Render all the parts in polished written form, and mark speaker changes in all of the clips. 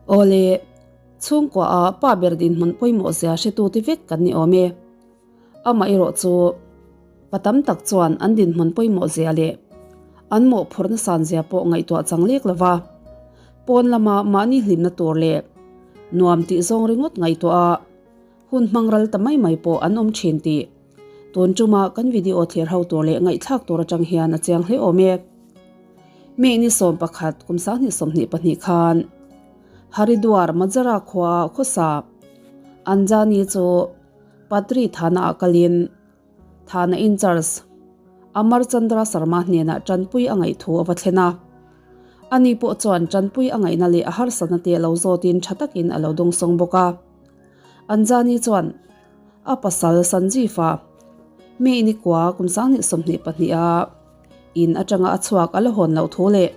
Speaker 1: Awle, chhungkua ah pa ber dinhmun pawimawh zia hretute vek kan ni awm e. Amaherawh chu pa tam tak chuan an dinhmun pawimawh zia leh an mawhphurhna san zia pawh ngaihtuah chang lek lova, pawn lama mahni hlimna tur leh nuam tih zawng ringawt ngaihtuah a hun hmang ral ta mai mai pawh an awm thin tih tun tuma kan video thlir ho tur leh ngaihthlak tur atang hian a chiang hle awm e. May ni 11 kum 2022 khan Haridwar Majara khua khawsa Anjani chu Patri Thana ah kalin Thana in-charge Amar Chandra Sharma hnenah tanpui a ngaih thu a va thlen a. Ani pawh chuan tanpui a ngaihna leh a harsatna te lo zawtin tha takin a lo dawngsawng bawk a. Anjani chuan a pasal Sanjeev-a mi nikua kum 2022 a in atanga a chhuak a la hawn loh thu leh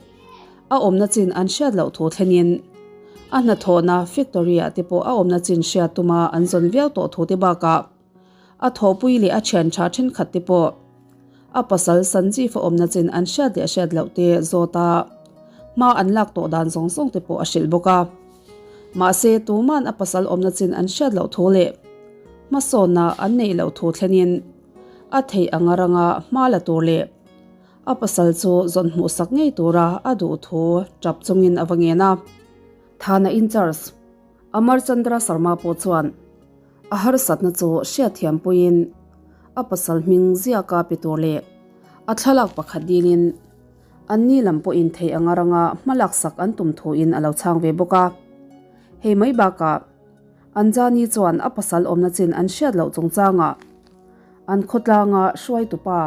Speaker 1: a awmna chin an hriat loh thu thlenin a hnathawhna factory ah te pawh a awmna chin hriat tuma an zawn viau tawh thu te bakah a thawhpui leh a thian tha thenkhat te pawh a pasal Sanjeev a awmna chin an hriat leh hriat loh te zawt a hma an lak tawh dan zawng zawng te pawh a hrilh bawk a. Mahse tuman a pasal awmna chin an hriat loh thu leh hmasawnna an neih loh thu thlenin a theih anga ranga hma la tur leh a pasal chu zawn hmuh sak ngei tura a duh thu tap chungin a va ngen a. Thana in-charge Amar Chandra Sharma pawh chuan a harsatna chu hriatthiam puiin a pasal hming ziaka pe tur leh a thlalak pakhat dilin anni lam pawhin theih anga ranga hmalak sak an tum thuin a lo chhang ve bawk a. Hei mai bakah Anjani chuan a pasal awmna chin an hriat loh chungchangah an khawtlanga hruaitupa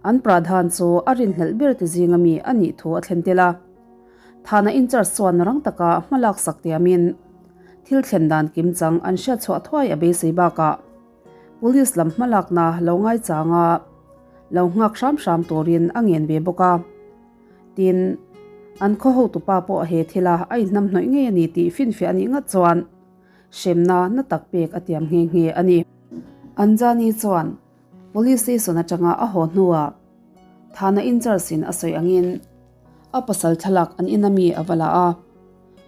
Speaker 1: an Pradhan chu a rinhlelh ber ti zinga mi a nih thu a thlen tel a. Thana in-charge chuan rang taka hmalak sak tiamin thil thlen dan kimchang an hriat chhuah thuai a beisei bakah Police lam hmalakna lo ngaichanga lo nghak hram hram turin a ngen ve bawk a. Tin, an khaw hotupa pawh he thila a inhnamhnawih ngei a ni tih finfiah a nih ngat chuan hremna na tak pek a tiam nghe nghe a ni. Anjani chuan Police station atanga a haw hnuah Thana in-charge in a sawi angin a pasal thlalak an ina mi a va la a,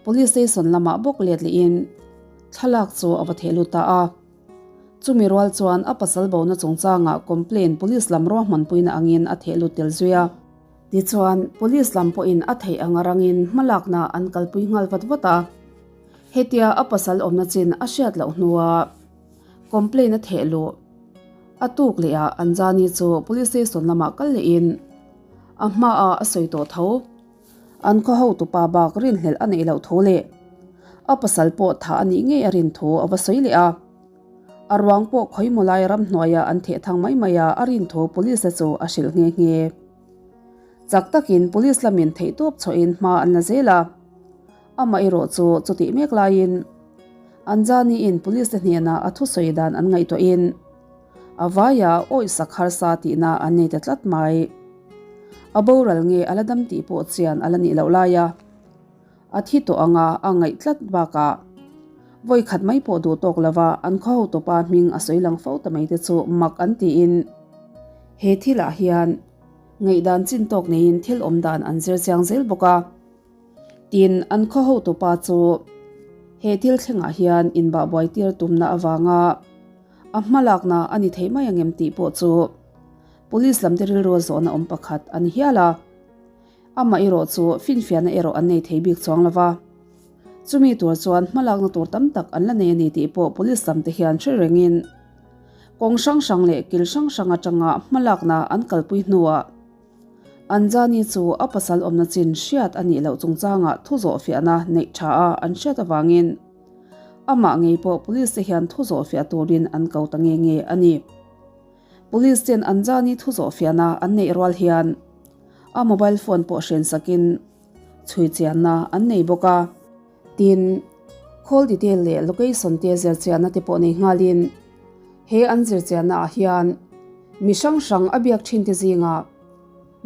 Speaker 1: Police station lamah bawk let lehin thlalak chu a va theh lut ta a. Chumi rual chuan a pasal bona chungchangah complaint police lam ruahmanpuina angin a theh lut tel zui a. Tichuan, police lam pawhin a theih anga rangin hmalakna an kalpui nghal vat vat a. Hetia a pasal awmna chin a hriat loh hnua complaint a theh luh a tuk leh ah Anjani chu police station lamah kal lehin a hmaah a sawi tawh tho. An khaw hotupa bak rinhlelh a neih loh thu leh a pasal pawh thah a nih ngei a rin thu a va sawi leh a. A ruang pawh khawimaw lai ramhnuaia an theh thang mai mai a a rin thu police te chu a hrilh nghe nghe. Chak takin police lamin theihtawp chhuahin hma an la zel a. Amaherawh chu chutih mek laiin Anjani-in police te hnenah a thusawi dan an ngaihtuahin a vaia awihsak harsa tihna an nei ta tlat mai. A boral nge a la dam tih pawh chian a la nih loh laia a thi tawh anga a ngaih tlat bakah vawi khat mai pawh duh tawk lova an khaw hotupa hming a sawi lang fo ta mai te chu mak an tiin he thilah hian ngaihdan chin tawk neiin thil awm dan an zir chiang zel bawk a. Tin, an khaw hotupa chu he thil thlengah hian inbahbuai tir tumna avanga a hmalakna a ni thei mai angem tih pawh chu Police lamte rilru zawhna awm pakhat a ni hial a. Amah erawh chu finfiahna erawh an nei thei bik chuang lo va. Chumi tur chuan hmalakna tur tam tak an la nei a ni tih pawh Police lamte hian hre rengin kawng hrang hrang leh kil hrang hrang atanga hmalakna an kalpui hnuah Anjani chu a pasal awmna chin hriat a nih loh chungchangah thu zawhfiahna neih tha a an hriat avangin amah ngei pawh Police te hian thu zawhfiah turin an ko ta nge nge a ni. Police ten Anjani thu zawhfiahna an neih rual hian a mobile phone pawh hrensakin chhui chianna an nei bawk a. Tin, call detail leh location te zirchianna te pawh nei nghalin he an zirchianna ah hian mi hrang hrang a biak thin te zingah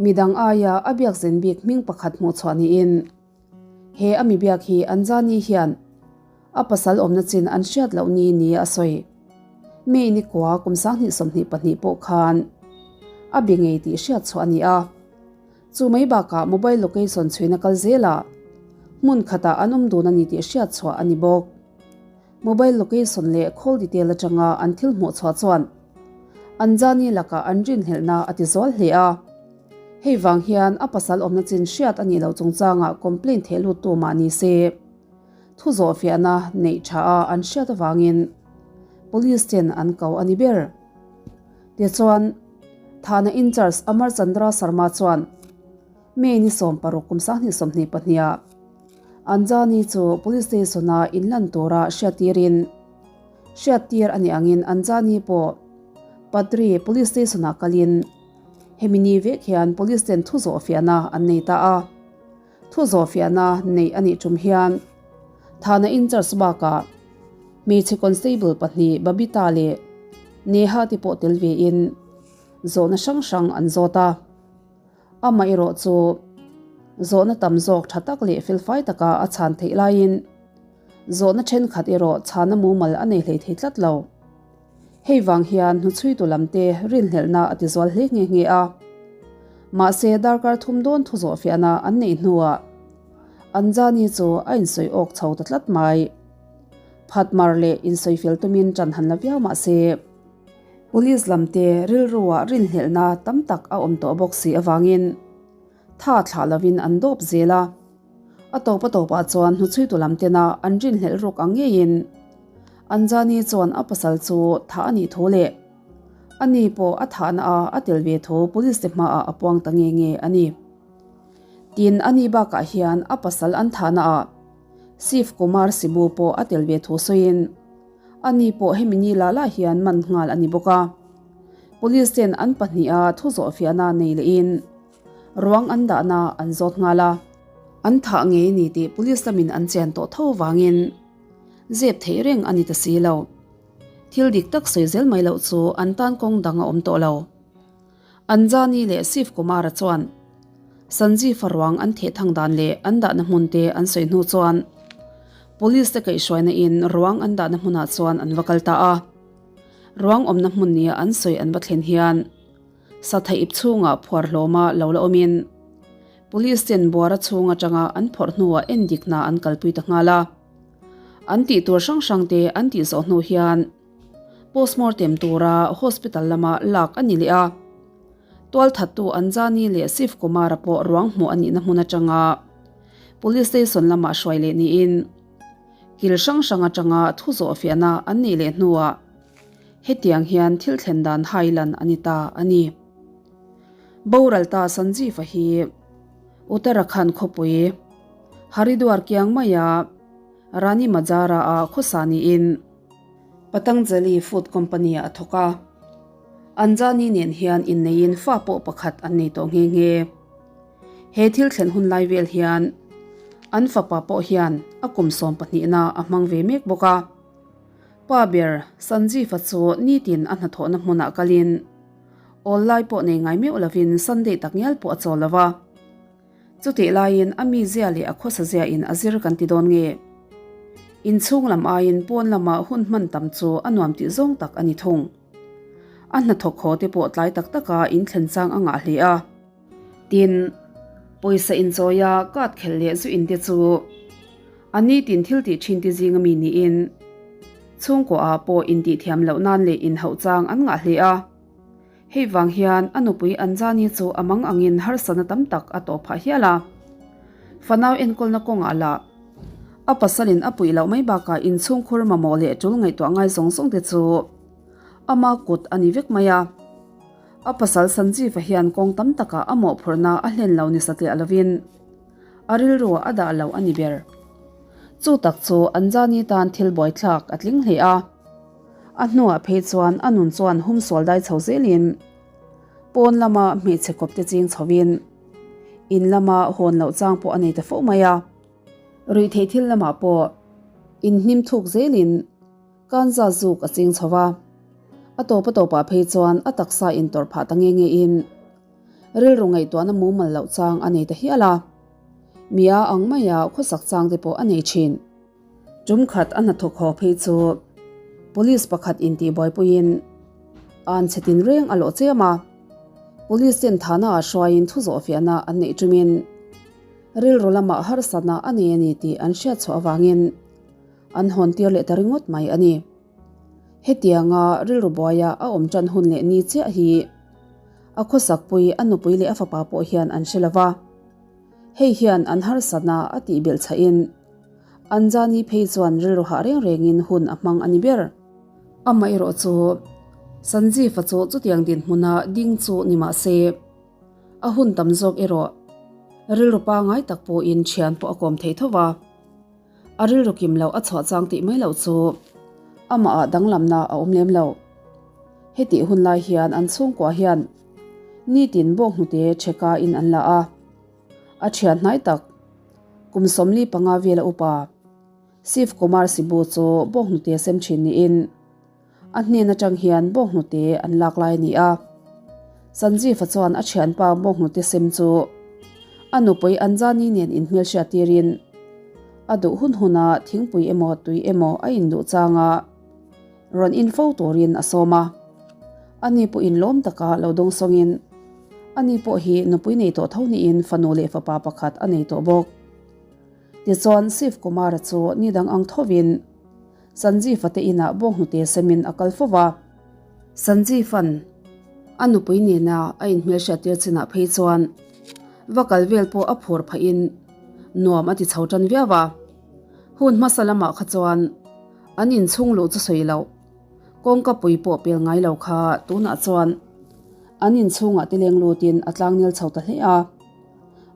Speaker 1: midang aia a biak zen bik hming pakhat hmuh chhuah niin he a mi biak hi Anjani hian a pasal awmna chin an hriat loh ni ni a sawi. May nikua kum 2022 pawh khan a bi ngei tih hriat chhuah a ni a. Chu mai bakah mobile location chhuina kal zelah. Hmun khatah an awm dun a ni tih hriat chhuah a ni bawk. Mobile location leh call detail atanga an thil hmuh chhuah chuan Anjani lakah an rinhlelhna a ti zual hle a. Hei vang hian a pasal awmna chin hriat a nih loh chungchangah complaint theh lut tu mah ni se, thu zawhfiahna neih tha a an hriat avangin Police ten an ko a ni ber. Tichuan, Thana in-charge Amar Chandra Sharma chuan May ni 16 kum 2022 ah Anjani chu Police Station-a inlan tura hriattirin hriattir a nih angin Anjani pawh Padri Police Station-ah kalin hemi ni vek hian Police ten thu zawhfiahna an nei ta a. Thu zawhfiahna neih a nih tum hian Thana in-charge bakah hmeichhe constable pahnih Babita leh Neha te pawh tel vein zawhna hrang hrang an zawt a. Amaherawh chu zawhna tam zawk tha tak leh felfai taka a chhan theih laiin zawhna thenkhat erawh chhana mumal a nei hlei thei tlat lo. Hei vang hian hnuchhuitu lamte rinhlelhna a tizual hle nghe nghe a. Mahse darkar thum dawn thu zawhfiahna an neih hnuah Anjani chu a insawi awk chho ta tlat mai. Phatmar leh insawifel tumin ṭan han la viau mahse Police lamte rilruah rinhlelhna tam tak a awm tawh bawk si avangin tha thlah lovin an dawp zel a. A tawp a tawpah chuan hnuchhuitu lam tena an rinhlelh ruk ang ngeiin Anjani chuan a pasal chu thah a nih thu leh ani pawh a thahna a a tel ve thu police te hmaah a puang ta nge nge a ni. Tin, ani bakah hian a pasal an thahna ah Shiv Kumar Sibu pawh a tel ve thu sawiin ani pawh hemi ni lah lah hian man nghal a ni bawk a. Police ten an pahniha thu zawhfiahna nei lehin Ruang an dahna an zawt nghal a. An thah ngei ni tih police lamin an chian tawh tho vangin zep theih reng a ni ta si lo. Thil dik tak sawi zel mai loh chu an tan kawng dang a awm tawh lo. Anjani leh Shiv Kumara chuan Sanjeev-a ruang an theh thang dan leh an dahna hmun te an sawi hnu chuan police te kaihhruaina in ruang an dahna hmunah chuan an va kal ta a. Ruang awmna hmun nia an sawi an va thlen hian Satha ip chhungah phuar hlawma lo la awmin Police ten buara chhung atanga an phawrh hnuah endik hna an kalpui ta nghal a. An tih tur hrang hrang te an tih zawh hnu hian postmortem tura hospital lama lak a ni leh a. Tualthattu Anjani leh Shiv Kumar-a pawh ruang hmuh a nihna hmun atanga Police Station lamah hruai leh niin kil hrang hrang atanga thu zawh fiahna an neih leh hnuah Hetiang hian thil thlen dan hai lan a ni ta a ni. Boral ta Sanjeev-a hi Uttarakhand khawpui Haridwar kiang maia Rani Majara-a khawsa niin Patanjali Food Company-ah a thawk a. Anjani nen hian inneiin fa pawh pakhat an nei tawh nghe nghe. He thil thlen hun lai vel hian an fapa pawh hian a kum sawmpahnihna a hmang ve mek bawk a. Pa ber, Sanjeev-a chu nitin a hnathawhna hmunah kalin awl lai pawh nei ngai meuh lovin Sunday takngial pawh a chawl lo va. Chutih laiin a mizia leh a khawsa ziain a zir kan ti dawn nge? Inchhung lam aiin pawn lama hun hman tam chu a nuam tih zawng tak a ni thung. A hnathawk haw te pawh tlai tak taka inthlen chang a ngah hle a. Tin, pawisa inchawia card khelh leh zu inte chu a nitin thil tih thin te zinga mi niin chhungkuaah pawh intihthiam loh nan leh inhauh chang an ngah hle a. Hei vang hian a nupui Anjani chu a mang angin harsatna tam tak a tawh phah hial a. Fanau enkawlna kawngah lah a pasalin a puih loh mai bakah inchhungkhur mamawh leh tul ngaihtuah ngai zawng zawng te chu ama kut a ni vek mai a. A pasal Sanjeev-a hian kawng tam takah a mawhphurhna a hlen lo ni satliah lovin a rilruah a dah lo a ni ber. Chu tak chu Anjani tan thil buaithlak a tling hle a. A hnuah phei chuan a nun chuan hum sual dai chho zelin pawn lama hmeichhe kawp te ching chhovin in lama hawn loh chang pawh a nei ta fo mai a. Ruihtheih thil lamah pawh inhnim thuk zelin Kanza zuk a ching chho va, a tawp a tawpah phei chuan a taksa intawrh phah ta nge nge in rilru ngaihtuahna mumal loh chang a nei ta hial a, mia ang maia khawsak chang te pawh a nei thin. Tum khat a hnathawk haw phei chu Police pakhat intih buaipuiin an chhe tin reng a lawh chiam a, Police ten thana ah hruaiin thu zawhfiahna an neih tumin. Rilru lamah harsatna a nei a ni tih an hriat chhuah avangin an hawn tir leh ta ringawt mai a ni. Hetianga rilru buaia a awm tan hun leh ni chiah hi a khawsakpui a nupui leh a fapa pawh hian an hre lo va. Hei hian an harsatna a tih belh chhahin Anjani phei chuan rilru hah reng rengin hun a hmang a ni ber. Amaherawh chu Sanjeev-a chu chutiang dinhmuna ding chu ni mah se, A hun tam zawk erawh rilru pangai tak pawhin thian pawh a kawm thei tho va, a rilru kim loh a chhuah chang tih mai loh chu amahah danglamna a awm lem lo. Hetih hun lai hian an chhungkua hian nitin bawk hnute chheka in an la a, a thian hnai tak kum 45 vela upa Shiv Kumar Sibu chu bawk hnute sem thin niin, A hnen atang hian bawnghnute an lak lai a ni a. Sanjeev-a chuan a thianpa bawnghnute sem chu a nupui Anjani nen inhmelhriat tirin a duh hun huna thingpui emaw tui emaw a induh changa rawn in fo turin a sawm a. Ani pawhin lawm taka lo dawngsawngin ani pawh hi nupui nei tawh tho niin fanu leh fapa pakhat a nei tawh bawk. Tichuan Shiv Kumar-a chu ni dang ang thovin Sanjeev-a te inah bawnghnute semin a kal fo va. Sanjeev-a'n a nupui nena a inhmelhriat tir chinah phei chuan va kal vel pawh a phur phahin nuam a ti chho tan viau a. Hun hmasa lamah kha chuan an inchhung luh chu sawi loh, kawngka pui pawh pel ngai lo kha tunah chuan an inchhungah te leng lutin a tlangnel chho ta hle a.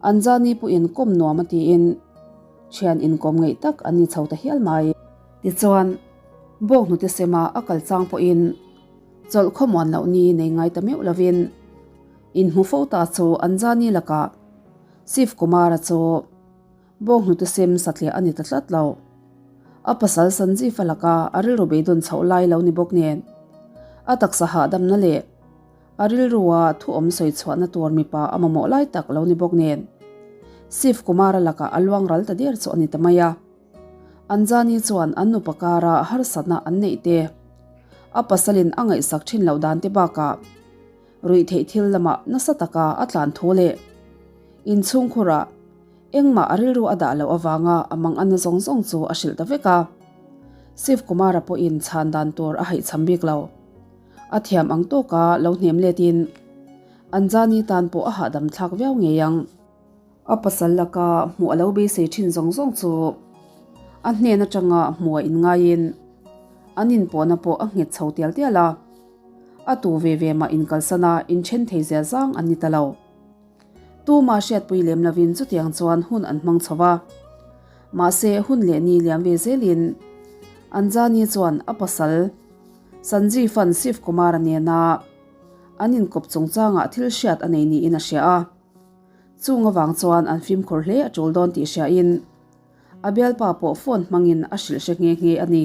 Speaker 1: Anjani pawhin kawm nuam a tiin Thian inkawm ngeih tak an ni chho ta hial mai. Tichuan, bawk hnute sema a kal chang pawhin chawlh khawmuan loh ni nei ngai ta meuh lovin inhmu fo ta chu Anjani lakah Shiv Kumar-a chu bawk hnute sem satliah a ni ta tlat lo. A pasal Sanjeev-a laka a rilru beidawn chhoh lai lo ni bawk nen a taksa hahdamna leh A rilrua thu awm sawi chhuahna tur mipa a mamawh lai tak lo ni bawk nen, Shiv Kumar-a lakah a luang ral ta der chu a ni ta mai a. Anjani chuan an nupa kara harsatna an neih te, a pasalin a ngaihsak thin loh dan te bakah ruihtheih thil lamah nasa taka a tlan thu leh inchhungkhurah engmah a rilru a dah loh avanga a manganna zawng zawng chu a hrilh ta vek a. Shiv Kumar-a pawhin chhan dan tur a haihcham bik lo. A thiam ang tawka lo hnem letin Anjani tan pawh a hahdam thlak viau ngei ang. A pasal laka hmuh a lo beisei thin zawng zawng chu a hnen atanga hmuh a inngaiin an inpawhna pawh a nghet chho tial tial a, a tu ve ve mah inkalsan a inthen thei zia zang an ni ta lo. Tuma hriatpui lem lovin chutiang chuan hun an hmang chho va. Mahse hun leh ni liam ve zelin Anjani chuan a pasal Sanjeev-a'n Shiv Kumar-a nena an inkawp chungchangah thil hriat a nei niin a hria a. Chung avang chuan an fimkhur hle a tul dawn tih hriain a bialpa pawh phone hmangin a hrilh hre nghe nghe a ni.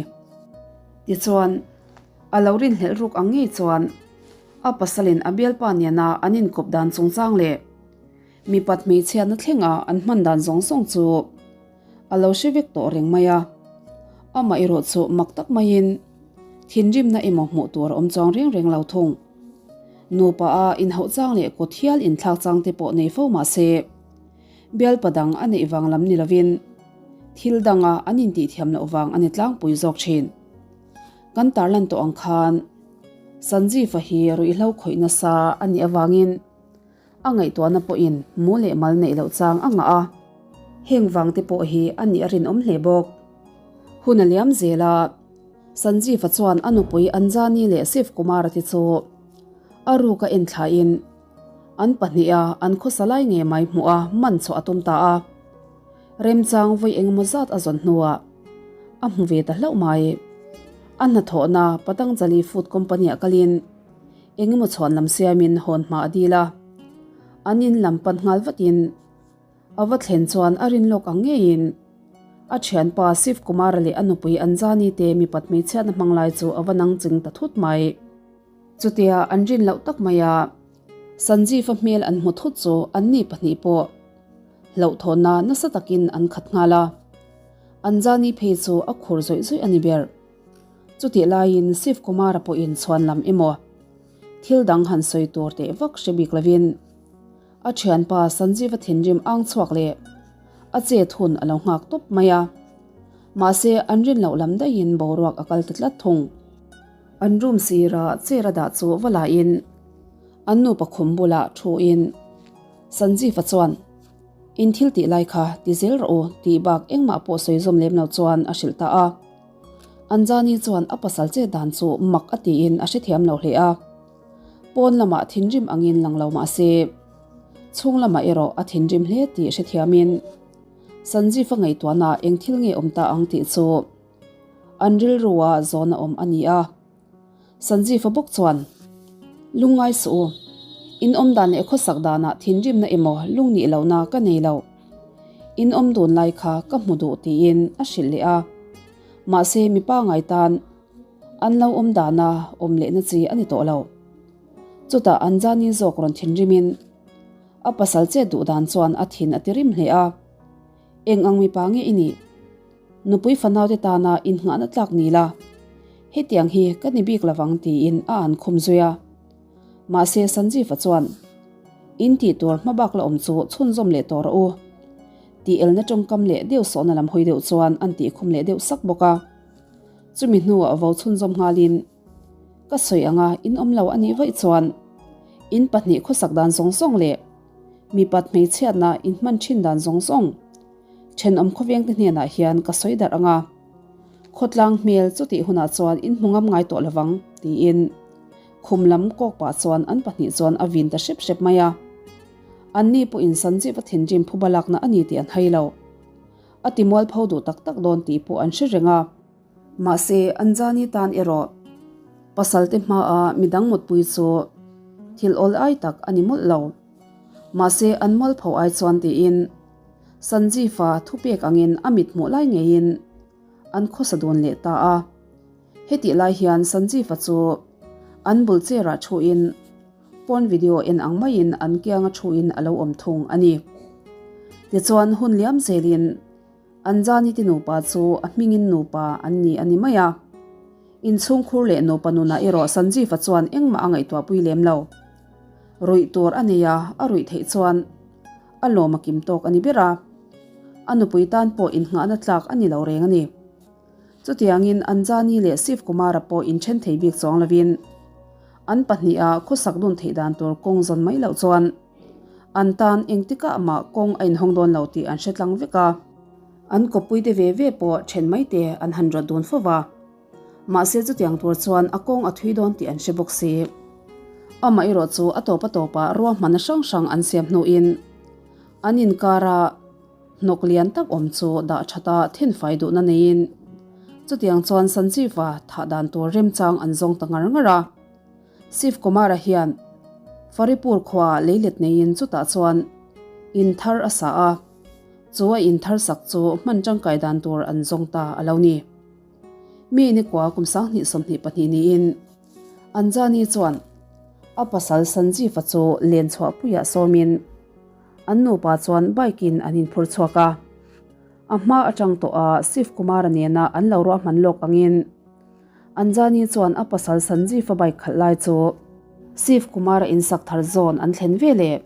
Speaker 1: Tichuan, a lo rinhlelh ruk ang ngei chuan a pasalin a bialpa nena an inkawp dan chungchang leh mipat hmeichhiatna thlenga an hman dan zawng zawng chu A lo hre vek tawh reng mai a, amah erawh chu mak tak maiin thinrimna emaw hmuh tur a awm chuang reng reng lo thung. Nupa a inhauh chang leh kut hial inthlak chang te pawh nei fo mah se, bialpa dang a neih vang lam ni lovin thil danga an intihthiam loh vang a ni tlangpui zawk thin. Kan tarlan tawh ang khan Sanjeev-a hi ruihhlo khawih nasa a nih avangin, A ngaihtuahna pawhin mu leh mal neih loh chang a ngah a, heng vang te pawh hi a nih a rinawm hle bawk. Hun a liam zel a, Sanjeev-a chuan a nupui Anjani leh Shiv Kumar-a te chu a ruk a en thlaiin an pahniha an khawsa lai ngei mai hmuh a man chhuah a tum ta a. Remchang vawi engemaw zat a zawn hnuah a hmu ve ta hlauh mai. A hnathawhna Patanjali Food Company-ah kalin, Engemaw chhuan lam siamin hawn hma a dil a, an in lam pan nghal vatin a va thlen chuan a rin lawk ang ngeiin a thianpa Shiv Kumar-a leh a nupui Anjani te mipat hmeichhiatna hmang lai chu a va nang ching ta thut mai. Chutia an rin loh tak maia Sanjeev-a hmel an hmu thut chu anni pahnih pawh hlauhthawnna nasa takin an khat nghal a, Anjani phei chu a khur zawih zawih a ni ber. Chutih laiin Shiv Kumar-a pawhin chhuan lam emaw thil dang han sawi tur teh vak hre bik lovin a thianpa Sanjeev-a thinrim ang chhuak leh. A chet hun a lo nghak tawp mai a. Mahse, an rin loh lam daihin boruak a kal ta tlat thung. An room sira chair a dah chu va lahin an nupa khum bulah thuin Sanjeev-a chuan, In thil tih lai kha ti zel rawh u tih bak engmah pawh sawi zawm lem lo chuan a hrilh ta a. Anjani chuan a pasal chet dan chu mak a tiin a hrethiam lo hle a. Pawn lamah thinrim angin lang lo mah se, chhung lamah erawh a thinrim hle tih hrethiamin Sanjeev-a ngaihtuahna eng thil nge awm ta ang tih chu an rilrua zawn a awm a ni a. Sanjeev-a bawk chuan, Lungngai suh u, in awm dan leh khawsak danah thinrimna emaw lungnih lohna ka nei lo. In awm dun lai kha ka hmu duh tiin a hrilh leh a. Mahse mipa ngai tan an lo awm dana awm lehna chi a ni tawh lo. Chutah Anjani zawk rawn thinrimin a pasal chet duh dan chuan a thin a ti rim hle a, Eng ang mipa nge i nih? Nupui fanaute tana innghahna tlak ni la, hetiang hi ka ni bik lovang tiin a an khum zui a. Mahse Sanjeev-a chuan, In tih tur hmabak la awm chu chhunzawm leh tawh rawh u. Tih elna tawngkam leh deuh sawhna lam hawi deuh chuan an tih khum leh deuh sak bawk a. Chumi hnuah vo chhunzawm nghalin, Ka sawi anga in awm lo a nih vaih chuan in pahnih khawsak dan zawng zawng leh mipat hmeichhiatna in hman thin dan zawng zawng thenawm khawvengte hnenah hian ka sawi darh anga khawtlang hmel chutih hunah chuan in hmu ngam ngai tawh lovang tiin khum lam kawk pah chuan an pahnih chuan a vin ta hrep hrep mai a. Anni pawhin Sanjeev a thinrim phuba lakna a ni tih an hai lo. A ti mualpho duh tak tak dawn tih pawh an hre reng a. Mahse, Anjani tan erawh pasalte hmaa midang mutpui chu thil awl ai tak a ni mawlh lo. Mahse, an mualpho ai chuan tiin Sanjeev-a thupek angin a mit hmuh lai ngeiin an khawsa dun leh ta a. Hetih lai hian Sanjeev-a chu an bul chair-ah thuin Phone video en ang maiin an kianga thuin a lo awm thung a ni. Tichuan hun liam zelin Anjani te nupa chu a hmingin nupa an ni a ni mai a. Inchhungkhur leh nupa nunah erawh Sanjeev-a chuan engmah a ngaihtuahpui lem lo. Ruih tur a nei a, a ruih theih chuan a lawm a kim tawk a ni ber a. A nupui tan pawh innghahna tlak a ni lo reng a ni. Chutiangin Anjani leh Shiv Kumara pawh inthen thei bik chuang lovin an pahniha khawsak dun theih dan tur kawng zawn mai loh chuan an tan engtikah mah kawng a inhawng dawn lo tih an hre tlang vek a. An kawppuite ve ve pawh then mai te an han rawt dun fo va. Mahse chutiang tur chuan a kawng a thui dawn tih an hre bawk si. Amaherawh chu a tawp a tawpah ruahmanna hrang hrang an siam hnuin an inkara Hnawk lian tak awm chu dah that a thenfai duhna neiin chutiang chuan Sanjeev-a thah dan tur remchang an zawng ta ngar ngar a. Shiv Kumar-a hian Faripur khuaah leilet neiin chutah chuan in thar a sa a, chu a in thar sak chu hman tangkai dan tur an zawng ta a lo ni. Mi nikua kum 2022 niin Anjani chuan a pasal Sanjeev-a chu len chhuahpuiah sawmin, An nupa chuan bike in an inphur chhuak a, a hma atang tawh a Shiv Kumar-a nena an lo ruahman lawk angin Anjani chuan a pasal Sanjeev-a bike khalh lai chu Shiv Kumar-a insak thar zawn an thlen ve leh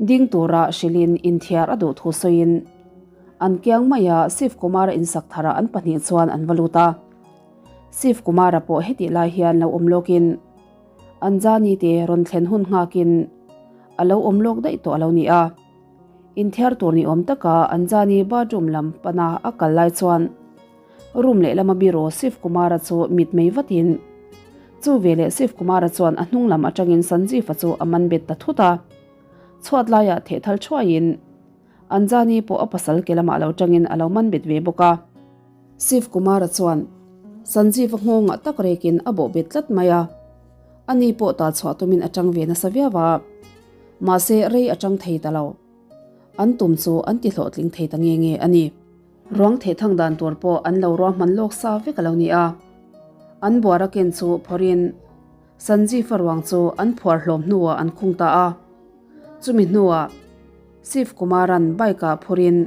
Speaker 1: ding tura hrilhin inthiar a duh thu sawiin an kiang mai a Shiv Kumar-a insak tharah an pahnih chuan an va lut a. Shiv Kumar-a pawh hetih lai hian lo awm lawkin Anjani te rawn thlen hun nghakin a lo awm lawk daih tawh a lo ni a. Inthiar tur ni awm taka Anjani bathroom lam pana a kal lai chuan room lehlama biro Shiv Kumara chu mit mei vatin chu veleh Shiv Kumara chuan a hnung lam atangin Sanjeev-a chu a man bet ta thut a. Chhuat laiah thehthal thuaiin Anjani pawh a pasal ke lamah lo tangin a lo man bet ve bawk a. Shiv Kumara chuan Sanjeev-a nghawngah tak rekin a bawh bet tlat mai a, ani pawh tal chhuah tumin a tang ve nasa viau a, mahse rei a tang thei ta lo. An tum chu an ti hlawhtling thei ta nge nge a ni. Ruang thehthang dan tur pawh an lo ruahman lawk sa vek a lo ni a, an buara ken chu phawrhin Sanjeev-a ruang chu an phuar hlawm hnuah an khung ta a, chumi hnuah Shiv Kumara'n bike-ah phurin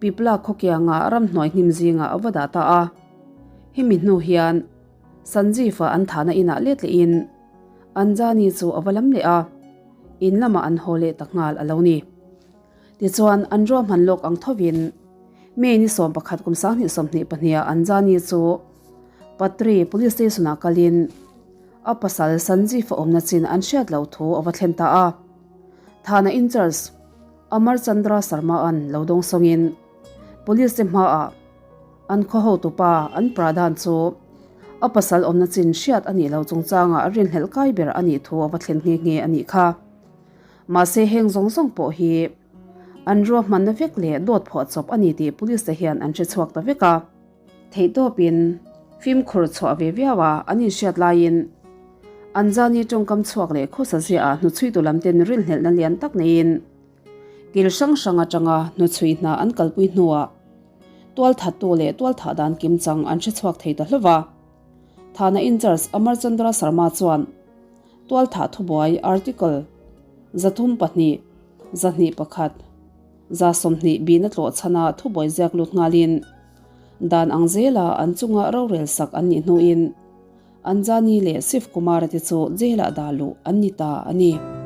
Speaker 1: Pipla khawkianga ramhnuai hnim zingah a va dah ta a. Hemi hnu hian Sanjeev-a an thahna inah let lehin Anjani chu a va lam leh a, in lamah an haw leh ta nghal a lo ni. Tichuan, an ruahman lawk ang thovin May ni 11 kum 2022 ah Anjani chu Patri Police Station ah kalin a pasal Sanjeev a awmna chin an hriat loh thu a va thlen ta a. Thana in-charge Amar Chandra Sharma an lo dawng sawngin Police te hmaah an khaw hotupa an Pradhan chu a pasal awmna chin hriat a nih loh chungchangah rinhlelh kai ber a nih thu a va thlen nghe nghe a nih kha. Mahse heng zawng zawng pawh hi an ruahmanna vek leh dawt phuah chawp a ni tih Police te hian an hre chhuak ta vek a. Theihtawpin fimkhur chhuah ve viau a an inhriat laiin Anjani tawngkam chhuak leh khawsa ziaah hnuchhuitu lam ten rilhnelhna lian tak neiin kil hrang hrang atanga hnuchhui hna an kalpui hnuah tualthattu leh tualthah dan kimchang an hre chhuak thei ta hlauh va. Thana in-charge Amar Chandra Sharma chuan tualthah thubuai article 32 21 20 bihna tlawh chhana thubuai ziak lut nghalin dan ang zela an chunga rorel sak an nih hnuin Anjani leh Shiv Kumara te chu jail-ah dah luh an ni ta a ni.